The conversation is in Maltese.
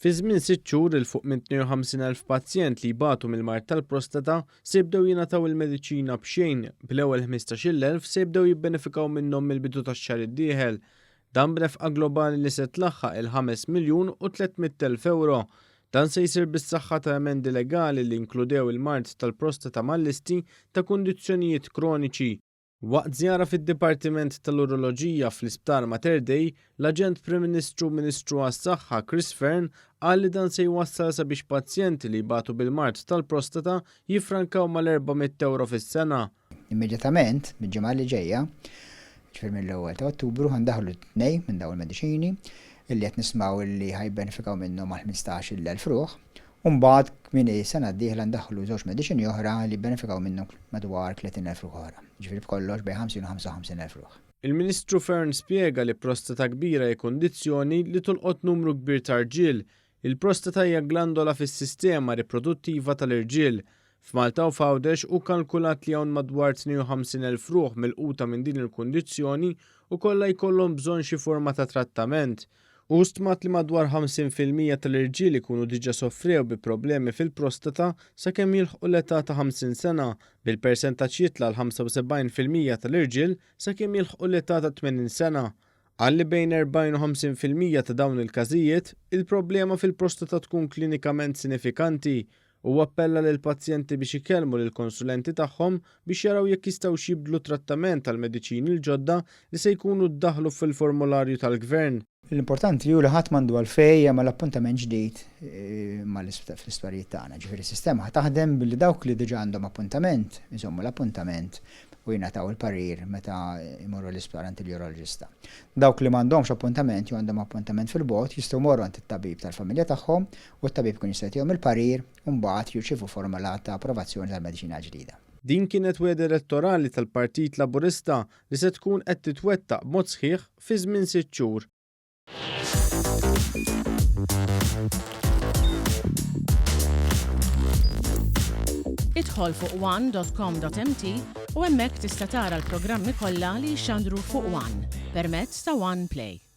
Fi żmien sitt xhur, 'il fuq minn 52,000 pazjent li jbatu mill-mard tal-prostata se jibdew jingħataw il-mediċina b'xejn, bl-ewwel 15,000 se jibdew jibbenefikaw minnhom mill-bidu tax-xahar id-dieħel. Dan b'nefqa globali li se tlaħħaq il-ħames miljun u 300,000 ewro. Dan se jsir bis-saħħa ta' emendi legali li inkludew il-mard tal-prostata mal-listi ta' kundizzjonijiet kroniċi. Waqt żjara fid-Dipartiment tal-Uroloġija fl-Isptar Mater Dei, l-Aġent Prim Ministru u Ministru għas-Saħħa Chris Fearne qal li dan se jwassal sabiex pazjenti li jbatu bil-mard tal-prostata jiffrankaw mal-400 ewro fis-sena. Immedjatament, mill-ġimgħa li ġejja, jiġifieri mill-ewwel ta' Ottubru, ħa ndaħħlu tnejn minn dawn il-mediċini illi qed nismgħu illi ħa jibbenefikaw minnhom mal-15,000 ruħ U mbagħad kmieni s-sena d-dieħla ndaħħlu żewġ mediċini oħra li jibbenefikaw minnhom madwar 30,000 ruħ oħra. Jiġifieri b'kollox bejn 50 u 55,000 ruħ. Il-Ministru Fearne spjega li prostata kbira hi kundizzjoni li tolqot numru kbir ta' rġiel. Il-prostata hija glandola fis-sistema riproduttiva tal-irġiel. F'Malta u f'Għawdex hu kalkulat li hawn madwar 52,000 ruħ milquta minn din il-kundizzjoni u kollha jkollhom bżonn xi forma ta' trattament. Hu stmat li madwar 50% tal-irġiel ikunu diġà sofrew bi problemi fil-prostata sakemm jilħqu l-età ta' 50 sena, bil-persentaġġ jitla' għal 75% tal-irġiel sakemm jilħqu l-età ta' 80 sena. Qal li bejn 40 u 50% ta' dawn il-każijiet, il-problema fil-prostata tkun klinikament sinifikanti Huwa appella lill-pazjenti biex ikellmu lill-konsulenti tagħhom biex jaraw jekk jistgħux jibdlu t-trattament għall-mediċini l-ġodda li se jkunu ddaħħlu fil-formolarju tal-Gvern. L-importanti hu li ħadd m'għandu għalfejn jagħmel appuntament ġdid fl-isptarijiet tagħna. Ġifieri s-sistema ħa taħdem billi dawk li diġà għandhom appuntament iżommu l-appuntament u jingħataw il-parir meta jmorru l-isptar għand il-uroloġista. Dawk li m'għandhomx appuntament jew għandhom appuntament fil-bogħod jistgħu jmorru għand it-tabib tal-familja tagħhom u t-tabib ikun jista' jagħtihom il-parir u mbagħad jirċievu formola ta' approvazzjoni tal-mediċina l-ġdida. Din kienet wegħda elettorali tal-Partit Laburista li se tkun qed titwettaq b'mod sħiħ fi żmien sitt xhur. Idħol fuq one.com.mt u hemmhekk tista' tara l-programmi kollha li jixxandru fuq One permezz ta' One Play.